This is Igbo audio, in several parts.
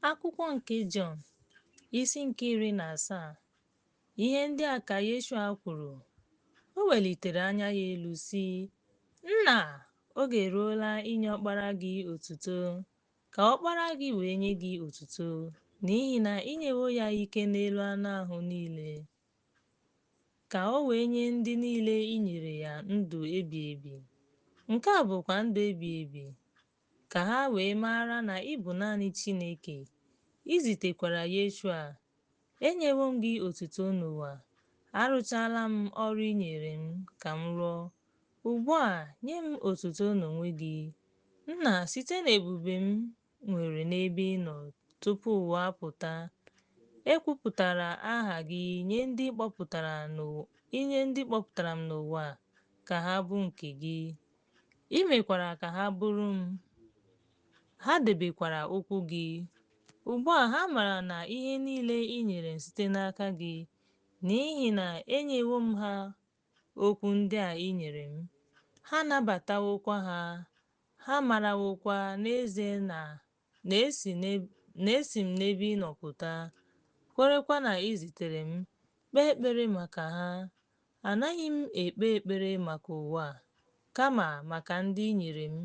Akwụkwọ nke Jọn, isi nke 17. Ihe ndị a ka Yeshua kwuru. O welitere anya ya elu sị, Nna, oge eruola inye ọkpara gị otuto, ka ọkpara gị wee nye gị otuto, n'ihi na i nyewo ya ike n'elu anụ ahụ niile, ka o wee nye ndị niile i nyere ya ndụ ebighị ebi. Nke a bụkwa ndụ ebighị ebi, ka ha wee mara na ị bụ naanị Chineke, i zitekwara Yeshua. Enyewo m gị otuto n'ụwa, arụchaala m ọrụ i nyere m ka m rụọ. Ugbu a, nye m otuto n'onwe gị, Nna, site n'ebube m nwere n'ebe ị nọ tupu ụwa apụta. E kwupụtara aha gị nye ndị kpọpụtara m n'ụwa ka ha bụ nke gị. I mekwara ka ha bụrụ m, ha debekwara okwu gị. Ugbu a ha maara na ihe niile i nyere m site n'aka gị, n'ihi na enyewo m ha okwu ndị a i nyere m. Ha anabatawokwa ha, ha marawokwa n'ezie na esi m n'ebe ị nọ pụta, kwerekwa na i zitere m. Kpee ekpere maka ha. Anaghị m ekpe ekpere maka ụwa, kama maka ndị i nyere m,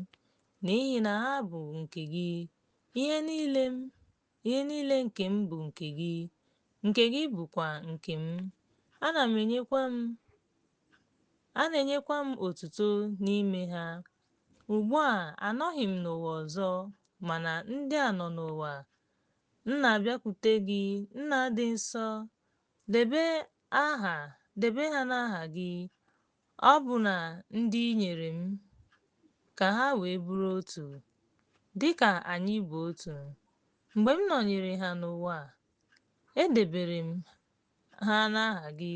n'ihi na ha bụ nke gị. Ihe niile nke m bụ nke gị, nke gị bụkwa nke m. A na-enyekwa m otuto n'ime ha. Ugbu a anọghị m n'ụwa ọzọ, mana ndị a nọ n'ụwa. M na-abịakwute gị, Nna dị nsọ, debe ha n'aha gị, ọ bụ na ndị i nyere m, ka ha wee bụrụ otu, dị ka anyị bụ otu. Mgbe m nọnyere ha n'ụwa, edebere m ha n'aha gị,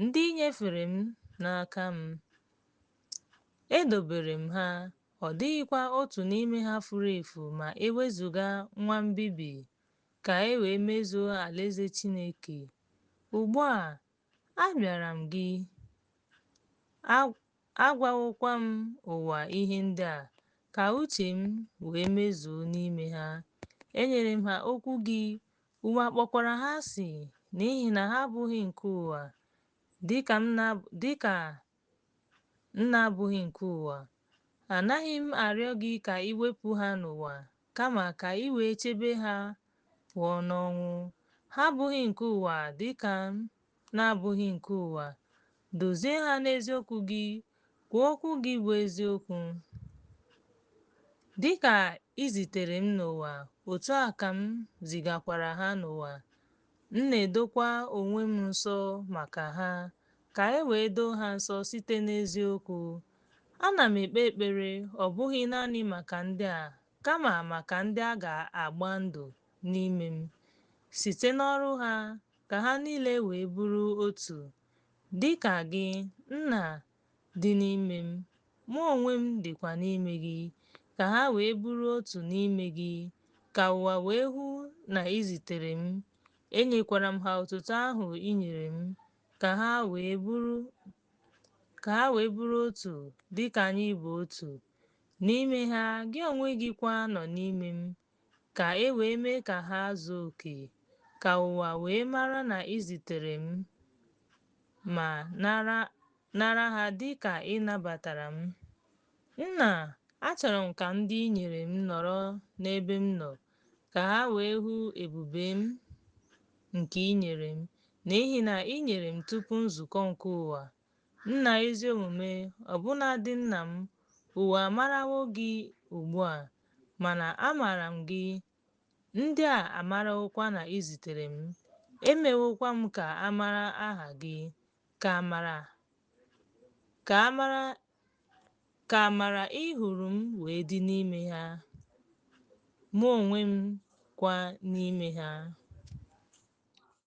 ndị i nyefere m n'aka m. Edobere m ha, ọ dịghịkwa otu n'ime ha furu efu ma e wezụga nwa mbibi, ka e wee mezuo alaeze Chineke. Ugbu a, abịara m gị, agwawokwa m ụwa ihe ndị a, ka uche m wee mezuo n'ime ha. Enyere m ha okwu gị, ụwa kpọkwara ha asị, n'ihi na ha abụghị nke ụwa, dị ka m na-abụghị nke ụwa. Anaghị m arịọ gị ka i wepụ ha n'ụwa, kama ka i wee chebe ha pụọ n'ọnwụ. Ha abụghị nke ụwa dị ka m na-abụghị nke ụwa. Dozie ha n'eziokwu gị, kwuo okwu gị bụ eziokwu. Dị ka i zitere m n'ụwa, otu a ka m zigakwara ha n'ụwa. M na-edokwa onwe m nsọ maka ha, ka e wee doo ha nsọ site n'eziokwu. Ana m ekpe ekpere, ọ bụghị naanị maka ndị a, kama maka ndị a ga-agba ndụ n'ime m, site n'ọrụ ha, ka ha niile wee bụrụ otu, dị ka gị, Nna, dị n'ime m, mụ onwe m dịkwa n'ime gị, ka ha wee bụrụ otu n'ime gị, ka ụwa wee hụ na ị zitere m. Enyekwara m ha otuto ahụ i nyere m, ka ha wee bụrụ otu dị ka anyị bụ otu. N'ime ha, gị onwe gị kwa nọ n'ime m, ka e wee mee ka ha zuo oke, ka ụwa wee mara na ị zitere m ma nara ha dị ka ị nabatara m. Nna, achọrọ m ka ndị i nyere m nọrọ n'ebe m nọ, ka ha wee hụ ebube m nke i nyere m, n'ihi na i nyere m tupu nzukọ nke ụwa. Nna ezi omume, ọbụnadị nna m, ụwa amarawo gị ugbu a, mana amaara m gị. Ndị a amarawokwa na ị zitere m. Emewokwa m ka a mara aha gị, ka amara ị hụrụ m wee dị n'ime ha, mụ onwe m kwa n'ime ha.